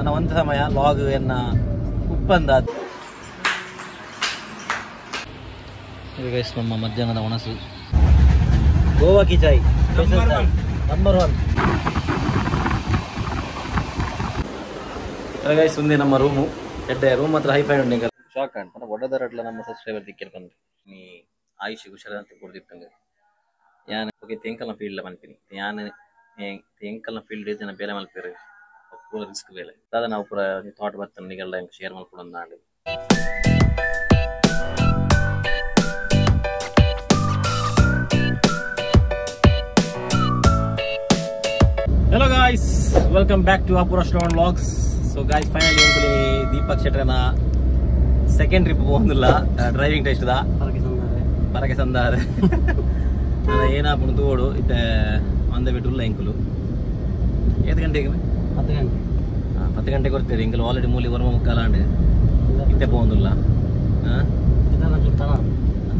ನನ್ನ ಒಂದು ಸಮಯ ಲಾಗ್ ಎನ್ನ ಉಪ್ಪಂದ ಗೈಸ್. ನಮ್ಮ ಮಧ್ಯಾಹ್ನದ ಒಣಸು ಗೋವಾ ಕಿ ಚಾಯ್ ನಂಬರ್ 1 ಗೈಸ್. ಒಂದೇ ನಮ್ಮ ರೂಮು ಎಡ್ಡೆ ರೂಮ್ ಮಾತ್ರ ಹೈಫೈ ಉಂಟು. ಶಾಕ್ ಅಂತ ಒಡದರಡ್ಲ ನಮ್ಮ ಸಬ್ಸ್ಕ್ರೈಬರ್ ದಿಕ್ಕೇರ್ ಬಂದು ನೀ ಆಯುಷ್ ಹುಷಾರಂತ ಕೊಡ್ದಿಪ್ಪಂಗೆ ಯಾನ್ ಓಕೆ ತೆಂಕಲ್ನ ಫೀಲ್ಡ್ ಮನ್ಪಿನಿ ಯಾನ್ ತೆಂಕಲ್ನ ಫೀಲ್ಡ್ ಜನ ಬೇಲೆ ಮಲ್ಪೇರು ಪೂರ ರಿಸ್ಕ್ ಬೇಲೆ ದಾದ ನಾವು ಪೂರ ಥಾಟ್ ಬರ್ತಾನೆ ನಿಗಲ್ಲ share ಮಲ್ಪಡೊಂದು. Hello guys, welcome back to Appu restaurant vlogs. So guys, finally ಎಂಕುಲಿ ದೀಪಕ್ ಶೆಟ್ಟರ್ನ ಸೆಕೆಂಡ್ ಟ್ರಿಪ್ ಹೋಗಂದಿಲ್ಲ ಡ್ರೈವಿಂಗ್ ಟೆಸ್ಟ್ the ಪರಕೆ ಸಂದಾರೆ ನಾನು ಏನಾಪುಣ ತೋಡು ಇತ್ತೆ ಒಂದೇ ಬಿಟ್ಟು ಉಲ್ಲ ಎಂಕುಲು ಏಳು ಗಂಟೆಗೆ 10 ಗಂಟೆ 10 ಗಂಟೆ ಕೊಡ್ತೀರಿ ಎಂಕುಲು ಆಲ್ರೆಡಿ ಮೂಲಿ ವರ್ಮ ಮುಕ್ಕಾಲಾಂಡು ಇತ್ತೆ ಪೋಂದುಲ್ಲ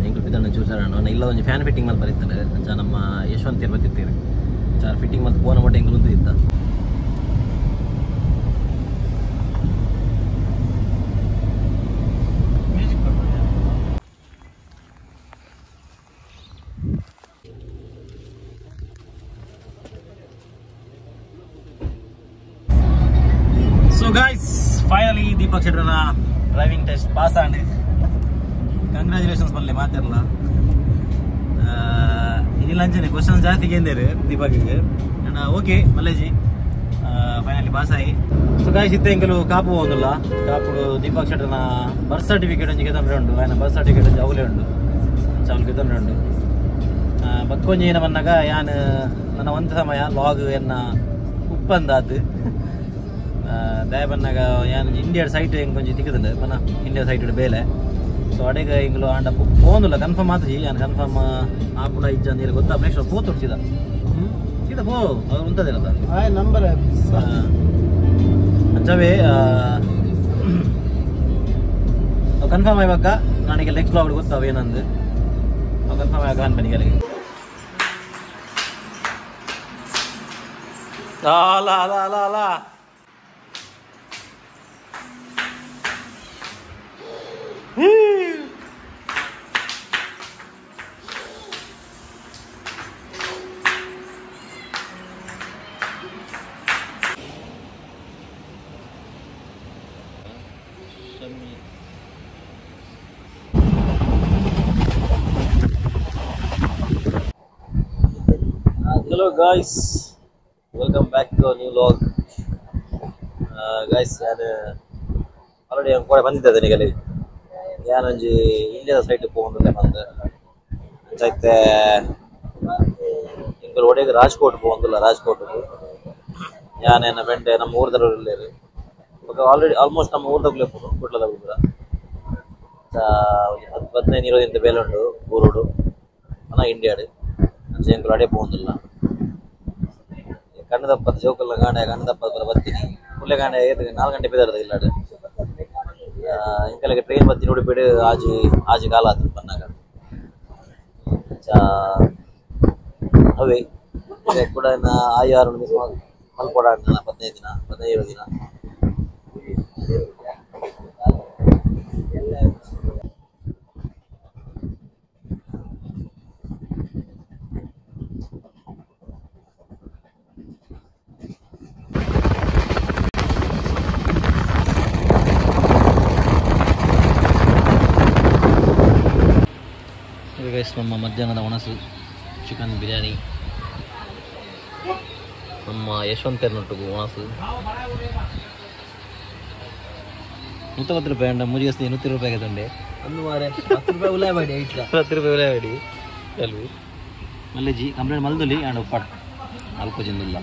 ಎಂಕುಲು ಪಿತಣ್ಣ ಚೂಸಾರ ಇಲ್ಲ ಒಂಜಿ ಫ್ಯಾನ್ ಫಿಟ್ಟಿಂಗ್ ಮಲ್ಪ ಇತ್ತಂಡೆ ಅಂಚ ನಮ್ಮ ಯಶವಂತ ತಿರ್ಬತ್ತಿತ್ತೀರಿ ಚಾರ್ ಫಿಟ್ಟಿಂಗ್ ಮಲ್ತ್ ಪೋನ ಮೊಟ್ಟೆ ಎಂಕುಲು ಇತ್ತ. So guys, finally Deepak ಶೆಟ್ಟರ್ನ driving test pass ಆಂಡ್ ಕಂಗ್ರ್ಯಾಚುಲೇಷನ್ಸ್ ಬಲ್ಲೆ ಮಾತಿರಲ್ಲ. ಇಲ್ಲ ಅಂಚನೆ ಕ್ವಶನ್ ಜಾಸ್ತಿ ಕೇಂದೇರು ದೀಪಕ್ಗೆ ಅಂಡ್ ಓಕೆ ಮಲ್ಲೇಜಿ ಫೈನಲಿ ಪಾಸ್ ಆಯಿ. ಸೊ ಗೈಸ್ ಇತ್ತೆ ಎಂಕಲು ಕಾಪು ಹೋಗಲ್ಲ ಕಾಪುಡು ದೀಪಕ್ ಶೆಟ್ಟರ್ನ ಬರ್ತ್ ಸರ್ಟಿಫಿಕೇಟ್ ಒಂಜಿ ಗೆತೊಂಡ್ರೆ ಉಂಡು ಆಯ್ನ ಬರ್ತ್ ಸರ್ಟಿಫಿಕೇಟ್ ಒಂಜಿ ಅವಲೇ ಉಂಡು ಚಾವಲ್ ಗೆತೊಂಡ್ರೆ ಉಂಡು. ಬಕ್ಕೊಂಜಿ ಏನ ಬಂದಾಗ ಯಾನ್ ನನ್ನ ಒಂದು ಸಮಯ ಲಾಗ್ ಎನ್ನ ಉಪ್ಪಂದಾತು ದಯ ಬಂದಾಗ ಯಾನ್ ಇಂಡಿಯಾ ಸೈಟ್ ಎಂಕೊಂಜಿ ತಿಕ್ಕುದುಂಡು ಪನ ಇಂಡಿಯಾ ಸೈಟ್ ಬೇಲೆ. ಸೊ ಅಡೆಗೆ ಇಂಗ್ಲು ಆಂಡ ಪೋಂದುಲ್ಲ ಕನ್ಫರ್ಮ್ ಆತಜಿ ಯಾನ್ ಕನ್ಫರ್ಮ್ ಆಪುಡ ಇಜ್ಜ ಅಂದ್ ಗೊತ್ತಾ ನೆಕ್ಸ್ಟ್ ಪೋತು ಸೀದಾ ಸೀದಾ ಪೋ ಅವ್ರು ಉಂಟದಿಲ್ಲ ನಂಬರ್ ಅಂಚವೇ ಕನ್ಫರ್ಮ್ ಆಯ್ಬಕ್ಕ ನನಗೆ ನೆಕ್ಸ್ಟ್ ಲಾಗ್ ಗೊತ್ತಾವ ಏನಂದು ಕನ್ಫರ್ಮ್ ಆಗ ಅನ್ಪನಿಗೆ ಅಲ್ಲ ಅಲ್ಲ ಅಲ್ಲ ಅಲ್ಲ. Hello guys, welcome back to a new vlog. Guys, ನಾನು ಆಲ್ರೆಡಿ ಕೂಡ ಬಂದಿದ್ದೆ ನಿಗಲಿ ಯಾನೊಂಜಿ ಇಂಡಿಯಾದ ಸೈಟ್ ಪೋಂದುಲ್ಲೆ ಬಂದು ಅಂಚೈತೆ ಎಂಕುಲು ಒಡೆಗ್ ರಾಜ್ಕೋಟ್ ಪೋಂದುಲ್ಲ ರಾಜ್ಕೋಟ್ ಯಾನೇನ ಬೆಂಡೆ ನಮ್ಮ ಊರ್ದವರು ಇಲ್ಲೇರು ಬೊಕ ಆಲ್ರೆಡಿ ಆಲ್ಮೋಸ್ಟ್ ನಮ್ಮ ಊರ್ದಗುಲೇ ಪೋನು ಕುಡ್ಲದಗುಲು ಪೂರ 10 15 20 ಬೇಲೆ ಉಂಡು ಊರುಡು ಅನ ಇಂಡಿಯಾಡ್ ಅಂಚ ಎಂಕುಲು ಅಡೆ ಪೋಂದುಲ್ಲ ಕಣ್ಣದಪ್ಪದ ಜೋಕುಲ್ನ ಗಾಂಡೆ ಕಣ್ಣದಪ್ಪದ ಪೂರ ಬತ್ತೀನಿ ಪುಲ್ಲೆ ಗಾಂಡೆ 4 ಗಂಟೆ ಬಿದಾರ್ದ ಇಲ್ಲಾಡ್ ಇಂಕಲೆಗೆ ಟ್ರೈನ್ ಬತ್ತಿ ಉಡುಪಿಡು ಆಜಿ ಆಜಿ ಕಾಲ ಆತು ಬನ್ನಾಗ ಅವೇ ಕೂಡ ಆರು ಮಿಸ್ ಮಲ್ಪೋಡ 15 ದಿನ 15 ದಿನ. ಗೈಸ್ ನಮ್ಮ ಮಧ್ಯಾಹ್ನದ ಒಣಸು ಚಿಕನ್ ಬಿರಿಯಾನಿ ನಮ್ಮ ಯಶವಂತರ್ನೊಟ್ಟಿಗೆ ಒಣಸು 110 ರೂಪಾಯಿ ಅಂಡ ಮುರಿಯಸ್ತಿ 100 ರೂಪಾಯಿಗೆ ತಂಡೆ ಒಂದು ಮಾರೆ 10 ರೂಪಾಯಿ ಉಲಾಬೇಡಿ ಐಟ್ಲ 10 ರೂಪಾಯಿ ಉಲಾಬೇಡಿ ಅಲ್ವಿ ಮಲ್ಲೇಜಿ ಕಂಪ್ಲೇಂಟ್ ಮಲ್ದುಲಿ ಅಂಡ್ ಉಪ್ಪಾಟ್ 4 ಜಿಂದುಲ್ಲ.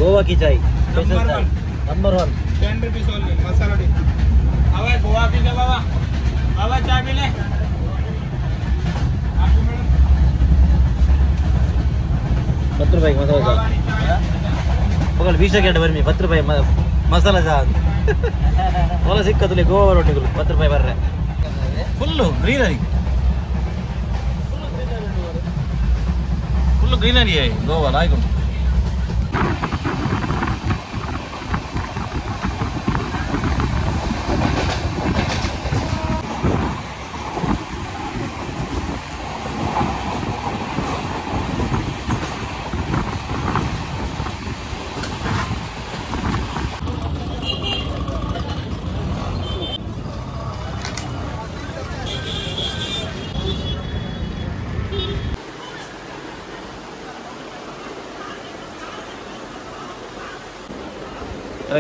ಗೋವಾ ಕಿ ಚಾಯ್ ಸ್ಪೆಷಲ್ ಚಾಯ್ number 1 10 rupees only masala tea. ಅವ ಗೋವಾ ಕಿ ಚಾ ಬಾಬಾ बाबा चाय मिले आपको मैडम 10 ರೂಪಾಯಿ ಮಸಾಲ ಚಾ ಪಗಲ್ 20 ಗಂಟೆ ಬರ್ಮಿ 10 ರೂಪಾಯಿ ಮಸಾಲ ಚಾ ಒಲ ಸಿಕ್ಕದಲ್ಲಿ ಗೋವಾ ರೊಟ್ಟಿಗಳು 10 ರೂಪಾಯಿ ಬರ್ರೆ full greenery full greenery Goa ಲಾಯ್ಕೊಂಡು.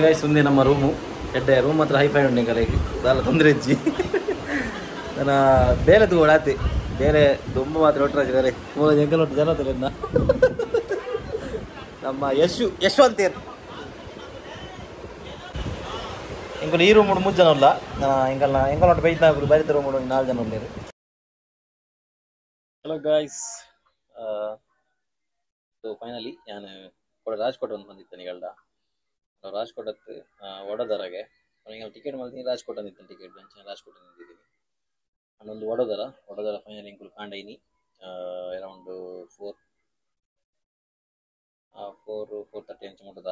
ಗೈಸ್ ಒಂದೇ ನಮ್ಮ ರೂಮು ಎಡ್ಡೆ ರೂಮ್ ಮಾತ್ರ ಹೈಫೈ ಉಂಟು ಎಂಕಲೆಗ್ ದಾಲ ತೊಂದರೆ ಇಜ್ಜಿ ನನ್ನ ಬೇರೆ ತೂವೊಡಾತೆ ಬೇರೆ ದೊಂಬು ಮಾತ್ರ ಒಟ್ಟರಾಜ್ ಬೇರೆ ಮೂಲ ಎಂಕಲ್ ಒಟ್ಟು ಜನ ತಲೆಂದ ನಮ್ಮ ಯಶು ಯಶವಂತೇರ್ ಎಂಕಲ್ ಈ ರೂಮ್ ಮೂರು ಜನ ಉಲ್ಲ ಎಂಕಲ್ನ ಎಂಕಲ್ ಒಟ್ಟು ಬೈತ್ ನಾಲ್ಕು ಬರಿತ ರೂಮ್ ನಾಲ್ಕು ಜನ ಉಲ್ಲೇರು. ಹಲೋ ಗಾಯ್ಸ್, ಸೊ ಫೈನಲಿ ನಾನು ಕೂಡ ರಾಜ್ಕೋಟ್ ಒಂದು ಬಂದಿತ್ತೇನೆ ಈಗಲ್ಡ. ರಾಜ್ಕೋಟ್ ಹತ್ತು ವಡೋದರಾಗೆ ಈಗ ಟಿಕೆಟ್ ಮಾಡ್ತೀನಿ, ರಾಜ್ಕೋಟ್ ಅಂದಿತ್ತು ಟಿಕೆಟ್ ಅಂಚೆ ರಾಜ್ಕೋಟ್ ಅಂದಿದ್ದೀನಿ. ಒಂದು ವಡೋದರ ವಡೋದರ ಫೈನಲಿ ಇಂಕುಲು ಕಾಂಡೈನಿ ಅರೌಂಡ್ 4:30 ಅಂಚೆ ಮುಟ್ಟದ.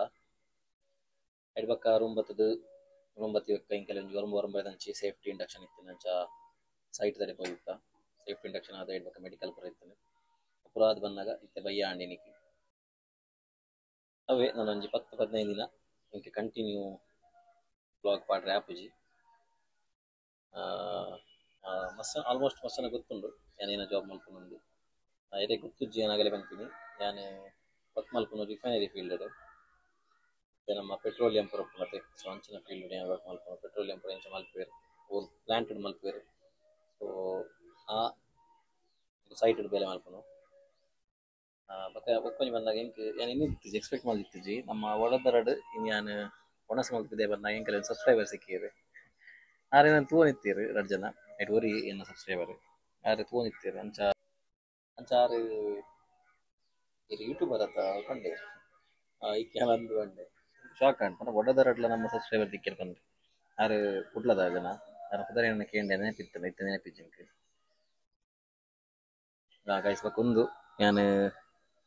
ಐಡ್ ಬಕ್ಕ ರೂಮ್ ಬತ್ತದು, ರೂಮ್ ಬತ್ತಿ ಬಕ್ಕ ಇಂಕೆಲ್ಲ ಒಂಜಿ ಒರಂಬ ಒರಂಬ ಅಂಚೆ ಸೇಫ್ಟಿ ಇಂಡಕ್ಷನ್ ಇತ್ತು ಅಂಚ ಸೈಟ್ ತಡೆ ಪೋಯಿತ್ತ ಸೇಫ್ಟಿ ಇಂಡಕ್ಷನ್ ಆದ ಐಡ್ ಬಕ್ಕ ಮೆಡಿಕಲ್ ಪುರ ಇತ್ತು ಪುರ ಅದು ಬಂದಾಗ ಇತ್ತೆ ಬಯ್ಯ ಆಂಡಿನಿಕ್ಕೆ ಅವೇ ನಾನೊಂಜಿ 10-15 ದಿನ ಇಂಕೆ ಕಂಟಿನ್ಯೂ ಬ್ಲಾಗ್ ಪಾಡ್ರೆ ಆಪುಜಿ. ಮಸ್ತ ಆಲ್ಮೋಸ್ಟ್ ಮಸ್ತನ ಗೊತ್ತುಂಡು ಯಾನೇನೋ ಜಾಬ್ ಮಲ್ಪುನೊಂದು ಎಡೆ ಗೊತ್ತುಜ್ಜಿ ಏನಾಗಲೇ ಬಂತೀನಿ. ಯಾನು ವರ್ಕ್ ಮಲ್ಪುನು ರಿಫೈನರಿ ಫೀಲ್ಡ್ ಮತ್ತೆ ನಮ್ಮ ಪೆಟ್ರೋಲಿಯಂ ಪುರ ಮತ್ತೆ ಸೊ ಅಂಚಿನ ಫೀಲ್ಡ್ ಏನು ವರ್ಕ್ ಮಲ್ಪುನು ಪೆಟ್ರೋಲಿಯಂ ಪುರ ಎಂಚ ಮಲ್ಪೇರು ಓಲ್ ಪ್ಲಾಂಟೆಡ್ ಮಲ್ಪೇರು. ಸೊ ಆ ಸೈಟ್ ಬೇಲೆ ಮಲ್ಪುನು ಬೊಕ್ಕ ಬೊಕ್ಕೊಂಜಿ ಬಂದಾಗ ಎಂಕ್ ಯಾನ್ ಇನ್ನಿತ್ತಿಜಿ ಎಕ್ಸ್ಪೆಕ್ಟ್ ಮಲ್ದಿತ್ತಿಜಿ ನಮ್ಮ ವಡೋದರಡ್ ಇನ್ನು ಯಾನ್ ಒಣಸ್ ಮಲ್ತಿದ್ದೆ ಬಂದಾಗ ಎಂಕಲ್ ಸಬ್ಸ್ಕ್ರೈಬರ್ ಸಿಕ್ಕಿರು ಆರೆ ನಾನು ತೂವನಿತ್ತೀರು ರಡ್ಡ್ ಜನ ಐಟ್ ಒರಿ ಎನ್ನ ಸಬ್ಸ್ಕ್ರೈಬರ್ ಆರೆ ತೂವನಿತ್ತೀರು ಅಂಚ ಅಂಚ ಆರು ಇರು ಯೂಟ್ಯೂಬರ್ ಅತ್ತ ಪಂಡೆ ಇಕ್ಕೆ ಅಂದು ಪಂಡೆ ಶಾಕ್ ಆಂಡ್ ಪಂಡ ವಡೋದರಡ್ಲ ನಮ್ಮ ಸಬ್ಸ್ಕ್ರೈಬರ್ ದಿಕ್ಕಿರು ಪಂಡೆ ಆರು ಕುಡ್ಲದ ಜನ ಆರ ಪುದರ್ ಕೇಂಡೆ ನೆನಪಿತ್ತಲ್ಲ ಇತ್ತ ನೆನಪಿಜ್ಜಿ ಎಂಕ್. ಗೈಸ್ ಬೊಕ್ಕ ಯಾನ್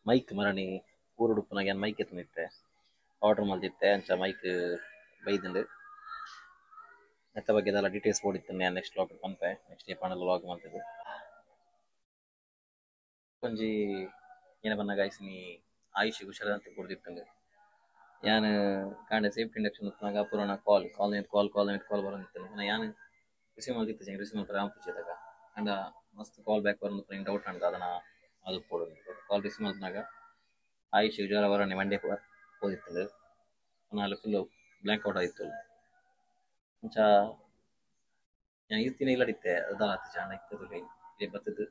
ಮೈಕ್ ಮರಣಿ ಊರುಡುಪ್ಪುನಾಗ ಯಾನ್ ಮೈಕ್ ಎತ್ತೊಂದಿತ್ತೆ ಆರ್ಡರ್ ಮಲ್ತಿತ್ತೆ ಅಂಚ ಮೈಕ್ ಬೈದುಂಡು ನೆತ್ತ ಬಗ್ಗೆ ದಾಲ ಡೀಟೇಲ್ಸ್ ಬೋಡಿತ್ತು ಯಾನ್ ನೆಕ್ಸ್ಟ್ ವ್ಲಾಗ್ ಪನ್ಪೆ ನೆಕ್ಸ್ಟ್ ಡೇ ಪಂಡಲ ವ್ಲಾಗ್ ಮಲ್ತಿದ್ದು. ಒಂಜಿ ಏನ ಬನ್ನ ಗೈಸ್ ನೀ ಆಯುಷ್ ಹುಷಾರಂತೆ ಕೊಡ್ದಿತ್ತಂಗೆ ಯಾನ್ ಕಾಂಡೆ ಸೇಫ್ಟಿ ಇಂಡಕ್ಷನ್ ಉಪ್ಪುನಾಗ ಪುರಾಣ ಕಾಲ್ ಕಾಲ್ ಕಾಲ್ ಕಾಲ್ ಕಾಲ್ ಬರೋದಿತ್ತು ಯಾನ್ ರಿಸೀವ್ ಮಲ್ತಿತ್ತು ರಿಸೀವ್ ಮಲ್ಪರೆ ಆಪುಜಿ ಅಂಡ ಮಸ್ತ್ ಕಾಲ್ ಬ್ಯಾಕ್ ಬರೋದು ಡೌಟ್ ಅಂಡ ಅದನ್ನ ಅದು ಪೋಡು ಕಾಲ್ ರಿಸೀವ್ ಮಲ್ಪನಾಗ ಆಯುಷ್ ಜ್ವರ ಬರೋಣೆ ಮಂಡೆ ಪೋದಿತ್ತು ನಾಲ್ ಫುಲ್ ಬ್ಲ್ಯಾಂಕ್ ಔಟ್ ಆಯಿತ್ತು ಅಂಚ ಯಾನ್ ಇರ್ತೀನಿ ಇಲ್ಲಡಿತ್ತೆ ಅದಲ್ಲ ಚಾಂಡ ಇತ್ತದು ಇಲ್ಲಿ ಬತ್ತದು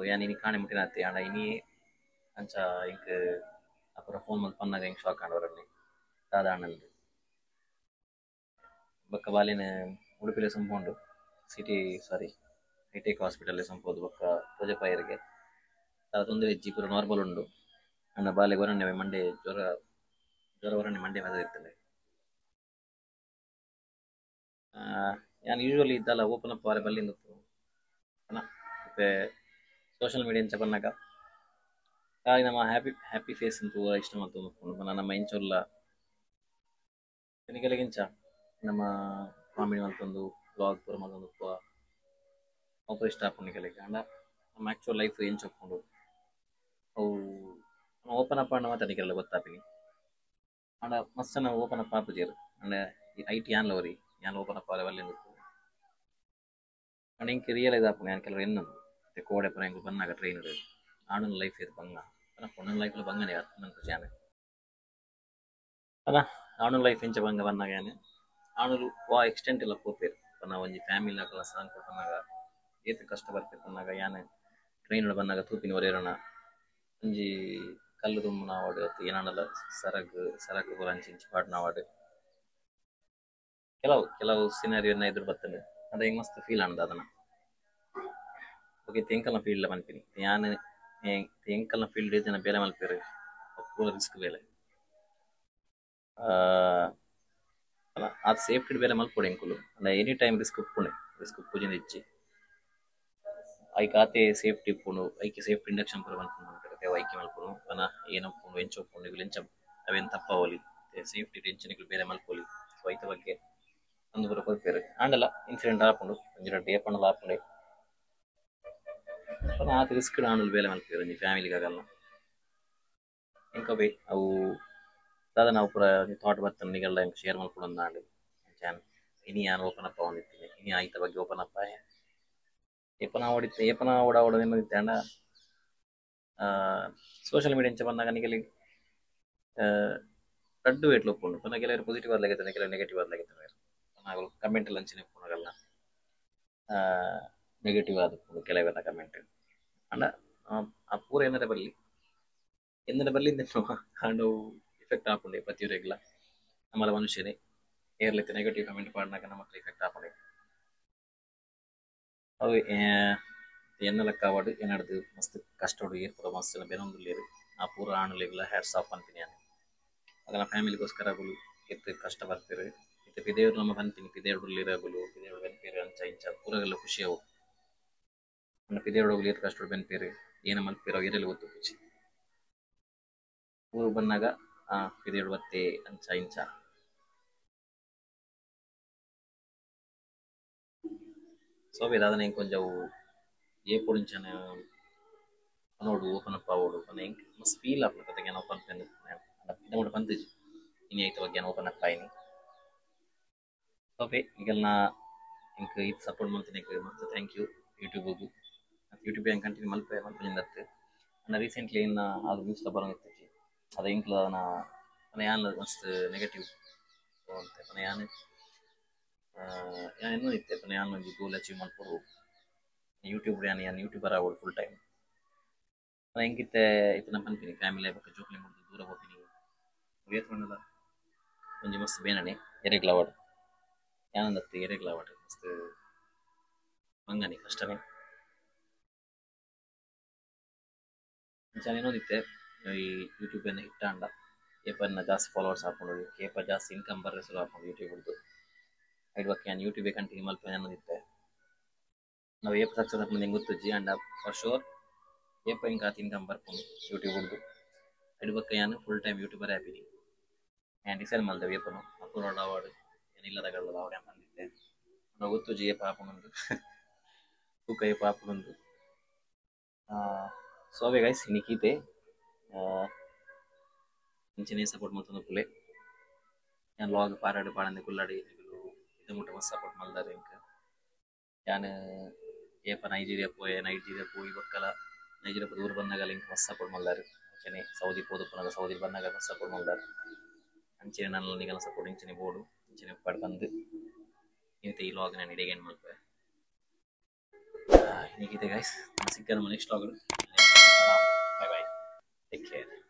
ಯಾನ್ ಇನಿ ಕಾಣೆ ಮುಟ್ಟಿನಾತೆ ಅಂಡ ಇನಿ ಅಂಚ ಇಂಕ್ ಅಪುರ ಫೋನ್ ಮಲ್ತ್ ಪನ್ನಾಗ ಇಂಕ್ ಶಾಕ್ ಆಂಡ್ ವರನ್ನಿ ದಾದ ಆಂಡಂದು ಬೊಕ್ಕ ಬಾಲೆನ್ ಉಡುಪಿಲೆ ಸಂಪೋಂಡು ಸಿಟಿ ಸಾರಿ ಹೈಟೆಕ್ ಹಾಸ್ಪಿಟಲ್ ಸಂಪೋದು ಬೊಕ್ಕ ತೋಜಪಾಯರಿಗೆ ದಾದ ತೊಂದರೆ ಇಜ್ಜಿ ಪೂರ ನಾರ್ಮಲ್ ಉಂಡು ಅಂಡ ಬಾಲೆ ವರನ್ನೆ ಮಂಡೆ ಜ್ವರ ಜ್ವರ ವರನ್ನೆ ಮಂಡೆ ಇರ್ತದೆ. ಯಾನ್ ಯೂಶುವಲಿ ಇದ್ದಲ್ಲ ಓಪನ್ ಅಪ್ ವಾರೆ ಬಲ್ಲಿಂದು ಮತ್ತೆ ಸೋಷಿಯಲ್ ಮೀಡಿಯಾ ಇಂಚ ಬನ್ನಾಗ ಖಾಲಿ ನಮ್ಮ ಹ್ಯಾಪಿ ಹ್ಯಾಪಿ ಫೇಸ್ ಅಂತ ಇಷ್ಟ ಮಲ್ತೊಂದು ನಮ್ಮ ಇಂಚೊಲ್ಲ ಇಂಚ ನಮ್ಮ ಕಾಮಿಡಿ ಮಲ್ತೊಂದು ವ್ಲಾಗ್ ಪೂರ ಮಲ್ತೊಂದು ಅವು ಇಷ್ಟ ಆಪುಂಡು ನಿಕಲೆಗ್ ಆಂಡ ನಮ್ಮ ಆ್ಯಕ್ಚುಯಲ್ ಲೈಫ್ ಎಂಚ ಉಪ್ಪುಂಡು ಅವು ಓಪನ್ ಅಪ್ ಆಂಡ ಮಾತ್ರ ನಿಕಲೆಗ್ ಗೊತ್ತಾಪಿನಿ ಆಂಡ ಮಸ್ತ್ ಜನ ಓಪನ್ ಅಪ್ ಆಪುಜೆರ್ ಆಂಡ I T ಯಾನ್ಲ ಒರಿ ಯಾನ್ ಓಪನ್ ಅಪ್ ಆರೆ ಬಲ್ಲಿಂದು ಆಂಡ ಎಂಕ್ ರಿಯಲೈಸ್ ಆಪುಂಡು ಯಾನ್ ಕೆಲವು ಎನ್ನೊಂದು ಮತ್ತೆ ಕೋಡೆ ಪೂರ ಎಂಕುಲು ಬನ್ನಾಗ ಟ್ರೈನ್ ಆಣನ ಲೈಫ್ ಏತ್ ಬಂಗ ಪನ ಪೊಣ್ಣನ ಲೈಫ್ಲ ಬಂಗನೆ ಅತ್ ನಂಕ್ ಯಾನ್ ಪನ ಆಣನ ಲೈಫ್ ಎಂಚ ಬಂಗ ಬನ್ನಾಗ ಯಾನ್ ಆಣುಲು ವಾ ಎಕ್ಸ್ಟೆಂಟ್ ಎಲ್ಲ ಪೋಪೆರ್ ಪನ ಒಂಜಿ ಫ್ಯಾಮಿಲಿ ಅಕಲ್ನ ಸಾಂಗ್ ಪನ್ನಾಗ ಏತ್ ಕಷ್ಟ ಬರ್ಪೆರ್ ಪನ್ನಾಗ ಯಾನ್ ಟ್ರೈನ್ ಬನ್ನಾಗ ತೂಪಿನ ಒರೇರನ ಒಂಜಿ ಕಲ್ಲು ದುಂಬುನ ಆವಡ್ ಅತ್ತ್ ಏನಾಂಡಲ ಸರಗ್ ಸರಗ್ ಪೂರ ಅಂಚಿ ಇಂಚಿ ಪಾಡ್ನ ಆವಡ್ ಕೆಲವು ಕೆಲವು ಸಿನಾರಿಯೋ ಎದುರು ಬತ್ತುಂಡು ಅದ ಎಂಕ್ ಮಸ್ತ್ ಫೀಲ್ ಆಂಡ್ ದಾದನ ಓಕೆ ಎಂಕಲ್ನ ಫೀಲ್ಡ್ ಪನ್ಪಿನಿ ಯಾನ್ ಎಂಕಲ್ನ ಫೀಲ್ಡ್ ಜನ ಬೇಲೆ ಮಲ್ಪೆರ್ ಪೂರ ರಿಸ್ಕ್ ಬೇಲೆ ಆತ್ ಸೇಫ್ಟಿ ಬೇಲೆ ಮಲ್ಪೊಡು ಎಂಕುಲು ಅಂಡ ಎನಿ ಟೈಮ್ ರಿಸ್ಕ್ ಉಪ್ಪುಂಡೆ ರಿಸ್ಕ್ ಉಪ್ಪುಜಿಂದ ಇಜ್ಜಿ ಐಕ್ ಆತೆ ಸೇಫ್ಟಿ ಉಪ್ಪುಂಡು ಐಕ್ ಸೇಫ್ಟಿ ಇಂಡಕ್ಷನ್ ಪೂರ ಮಲ್ಪುಂಡು ಐಕೆ ಮಲ್ಪುನು ಪನ ಏನ್ ಉಪ್ಪುಂಡು ಎಂಚ ಉಪ್ಪುಂಡು ಇಗುಲು ಎಂಚ ಅವೇನ್ ತಪ್ಪಾವೊಲಿ ಸೇಫ್ಟಿ ಟೆನ್ಷನ್ ಇಗುಲು ಬೇಲೆ ಮಲ್ಪೊಲಿ. ಸೊ ಐತ ಬಗ್ಗೆ ಅಂದು ಪೂರ ಕೊರ್ಪೆರ್ ಆಂಡಲ ಇನ್ಸಿಡೆಂಟ್ ಆಪುಂಡು ಒಂಜಿ ರಡ್ಡ್ ಏಪಂಡಲ ಆಪುಂಡೆ ಪನ ಆತ್ ರಿಸ್ಕ್ ಆಂಡಲ ಬೇಲೆ ಮಲ್ಪೆರ್ ಒಂಜಿ ಫ್ಯಾಮಿಲಿಗ್ ಆಗಲ್ನ ಎಂಕವೇ ಅವು ದಾದ ನಾವು ಪೂರ ಥಾಟ್ ಬತ್ತುಂಡು ನಿಗಲ್ಡ ಎಂಕ್ ಶೇರ್ ಮಲ್ಪೊಡು ಆಂಡ್ ಯಾನ್ ಇನಿ ಯಾನ್ ಓಪನ್ ಅಪ್ ಆವೊಂದಿತ್ತಿನಿ ಇನಿ ಐತ ಬಗ್ಗೆ ಓಪನ್ ಅಪ್ ಆಯೆ ಏಪನ ಓಡಿತ್ತೆ ಏಪನ ಓಡ ಓಡೋದೇನಿತ್ತೆ ಅಂಡ ಸೋಷಿಯಲ್ ಮೀಡಿಯಾ ಇಂಚ ಬನ್ನಾಗ ನಿಗಲಿ ರಡ್ಡು ವೇಟ್ ಉಪ್ಪುಂಡು ಪಂಡ ಕೆಲವರು ಪಾಸಿಟಿವ್ ಆದ್ಲಾಗಿತ್ತಾನೆ ಕೆಲವರು ನೆಗೆಟಿವ್ ಆದ್ಲಾಗಿತ್ತಾನೆ ನಾಗಳು ಕಮೆಂಟ್ ಲಂಚಿನ ಉಪ್ಪುನಗಲ್ಲ ನೆಗೆಟಿವ್ ಆದುಪ್ಪುಂಡು ಕೆಲವೆಲ್ಲ ಕಮೆಂಟ್ ಅಂಡ ಆ ಪೂರ ಏನಾರ ಬರಲಿ ಎಂದರ ಬರಲಿ ಅಂಡ ಎಫೆಕ್ಟ್ ಆಪುಂಡು ಪ್ರತಿಯೊರಿಗ್ಲ ನಮ್ಮಲ ಮನುಷ್ಯನೇ ಏರ್ಲಿತ್ತೆ ನೆಗೆಟಿವ್ ಕಮೆಂಟ್ ಪಾಡ್ನಾಗ ನಮ್ಮ ಎಫೆಕ್ಟ್ ಆಪುಂಡು ಅವು ಎನ್ನ ಲೆಕ್ಕ ಆವಡ್ ಎನ್ನಡ್ದು ಮಸ್ತ್ ಕಷ್ಟೋಡು ಏರ್ಪುರ ಮಸ್ತ್ ಜನ ಬೆನೊಂದುಲ್ಲೆರ್ ಆ ಪೂರ ಆಣುಲೆಗ್ಲ ಹ್ಯಾಟ್ಸ್ ಆಫ್ ಪನ್ಪಿನಿ ಯಾನ್ ಅಗಲ ಫ್ಯಾಮಿಲಿಗೋಸ್ಕರ ಅಗುಲು ಎತ್ ಕಷ್ಟ ಬರ್ಪೆರ್ ಇತ್ತೆ ಪಿದೆಯವ್ರು ನಮ್ಮ ಪನ್ಪಿನಿ ಪಿದೆಯೊಡು ಉಲ್ಲೆರ್ ಅಗುಲು ಪಿದೆಯೊಡು ಬೆನ್ಪೆರ್ ಅಂಚ ಇಂಚ ಪೂರಗಲ ಖುಷಿ ಅವು ಪಂಡ ಪಿದೆಯೊಡು ಅಗುಲು ಏತ್ ಕಷ್ಟೊಡು ಬೆನ್ಪೆರ್ ಏನ ಮಲ್ಪೆರ್ ಅವು ಏರೆಲ ಗೊತ್ತುಪ್ಪುಜಿ ಊರು ಬನ್ನಗ ಆ ಪಿದೆಯೊಡು ಬತ್ತೆ ಅಂಚ ಇಂಚ ಸೊ ಅವೆ ದಾದನೆ ಎಂಕ್ ಅವು ಏಪೊಡು ಇಂಚನೆ ಪನೊಡು ಓಪನ್ ಅಪ್ ಆವೊಡು ಪಂಡ ಎಂಕ್ ಮಸ್ತ್ ಫೀಲ್ ಆಪುಂಡು ಕತೆ ಯಾನ್ ಓಪನ್ ಇದ ಮುಟ ಪಂತಿಜಿ ಇನಿ ಐತ ಬಗ್ಗೆ ಯಾನ್ ಓಪನ್ ಅಪ್ ಆಯಿನಿ ಓಕೆ ನಿಗಲ್ನ ಎಂಕ್ ಈತ್ ಸಪೋರ್ಟ್ ಮಲ್ತಿನೆಕ್ ಮಸ್ತ್ thank you ಯೂಟ್ಯೂಬ್ಗು ಯೂಟ್ಯೂಬ್ ಯಾನ್ ಕಂಟಿನ್ಯೂ ಮಲ್ಪೆ ಮಲ್ಪುಜಿಂದತ್ತು ಅಂಡ ರೀಸೆಂಟ್ಲಿ ಇನ್ನ ಅದು ನ್ಯೂಸ್ ಬರೋಂದಿತ್ತಿಜಿ ಅದ ಎಂಕ್ಲ ಅದನ ಪಂಡ ಯಾನ್ ಮಸ್ತ್ ನೆಗೆಟಿವ್ ಅಂತೆ ಪಂಡ ಯಾನ್ ಯಾನ್ ಎನ್ನೊಂದಿತ್ತೆ ಇತ್ತೆ ಪಂಡ ಯಾನ್ ಒಂಜಿ ಗೋಲ್ ಅಚೀವ್ ಮಲ್ಪೊಡು ಯೂಟ್ಯೂಬ್ ಯಾನ್ ಯಾನ್ ಯೂಟ್ಯೂಬರ್ ಆವೊಡು ಫುಲ್ ಟೈಮ್ ಎಂಕಿತ್ತೆ ಇತ್ತೆ ನಾ ಪನ್ಪಿನಿ ಫ್ಯಾಮಿಲಿ ಬೊಕ್ಕ ಜೋಕ್ಲೆ ಮುಡ್ದು ದೂರ ಪೋಪಿನಿ ಏತ್ ಪಂಡಲ ಒಂಜಿ ಮಸ್ತ್ ಬೇನನೆ ಎರೆಗ್ಲ ಆವಡ್ ಯಾನಂದತ್ತು ಎರೆಗ್ಲ ಆವಡ್ ಮಸ್ತ್ ಬಂಗನೆ ಕಷ್ಟನೇ ಅಂಚನೆ ಎನ್ನೊಂದಿತ್ತೆ ಈ ಯೂಟ್ಯೂಬ್ ಎನ್ನ ಹಿಟ್ ಆಂಡ ಏಪನ್ನ ಜಾಸ್ತಿ ಫಾಲೋವರ್ಸ್ ಆಪುಂಡು ಏಪ ಜಾಸ್ತಿ ಇನ್ಕಮ್ ಬರ್ರೆ ಸುರು ಆಪುಂಡು ಯೂಟ್ಯೂಬ್ ಡ್ದು ಐಡ್ ಬೊಕ್ಕ ಯಾನ್ ಯೂಟ್ಯೂಬ್ ಕಂಟಿನ್ಯೂ ಮಲ್ಪೆ ಅನ್ನೋದಿತ್ತೆ ನಾವು ಏಪ ಸಕ್ಸಸ್ ಆಪುಂಡು ಎಂಕ್ ಗೊತ್ತುಜ್ಜಿ ಅಂಡ ಫಾರ್ ಶೋರ್ ಏಪ ಎಂಕ್ ಆತ್ ಇನ್ಕಮ್ ಬರ್ಪುಂಡು ಯೂಟ್ಯೂಬ್ ಡ್ದು ಐಡ್ ಬೊಕ್ಕ ಯಾನ್ ಫುಲ್ ಟೈಮ್ ಯೂಟ್ಯೂಬರ್ ಆಪಿನಿ ಯಾನ್ ಡಿಸೈಡ್ ಮಲ್ದೆ ಏಪನು ಅಪ್ರೂವಲ್ ಆವಡ್ ಯಾನ್ ಇಲ್ಲದಗಲ್ಲ ಆವಡ್ ಯಾನ್ ಪಂದಿತ್ತೆ ಅಂಡ ಗೊತ್ತುಜ್ಜಿ ಏಪ ಆಪುಂಡು ತೂಕ ಏಪ ಆಪುಂಡು ಸೊ ಅವೇ ಗೈಸ್ ಇನಿಕೀತೆ ಇಂಚನೆ ಸಪೋರ್ಟ್ ಮಲ್ತೊಂದು ಪುಲೆ ಯಾನ್ ಲಾಗ್ ಪಾರಾಡು ಪಾಡಂದೆ ಕುಲ್ಲಾಡಿ ನಿಗುಲು ಇದ ಮುಟ್ಟ ಮಸ್ತ್ ಸಪೋರ್ಟ್ ಮಲ್ದಾರ್ ಎಂಕ್ ಯಾನ್ ಏಪ ನೈಜೀರಿಯಾ ಪೋಯೆ ನೈಜೀರಿಯಾ ಪೋಯಿ ಬೊಕ್ಕಲ ನೈಜೀರಿಯಾ ದೂರ ಬಂದಾಗ ಎಂಕ್ ಮಸ್ತ್ ಸಪೋರ್ಟ್ ಮಲ್ದಾರ್ ಅಂಚನೆ ಸೌದಿ ಪೋದುಪ್ಪುನಗ ಸೌದಿ ಬಂದಾಗ ಮಸ್ತ್ ಸಪೋರ್ಟ್ ಮಲ್ದಾರ್ ಅಂಚನೆ ನನ್ನ ನಿಗಲ ಸಪೋರ್ಟ್ ಇಂಚನೆ ಬೋಡು ಇಂಚನೆ ಉಪ್ಪಾಡ್ ಬಂದು ಇನಿತ ಈ ಲಾಗ್ ನಾನು ಇಡೆಗೆ ಮಲ್ಪೆ ಇನಿಕಿತೆ ಗೈಸ್ ಸಿಕ್ಕ ನಮ್ಮ next vlog. Bye bye, take care.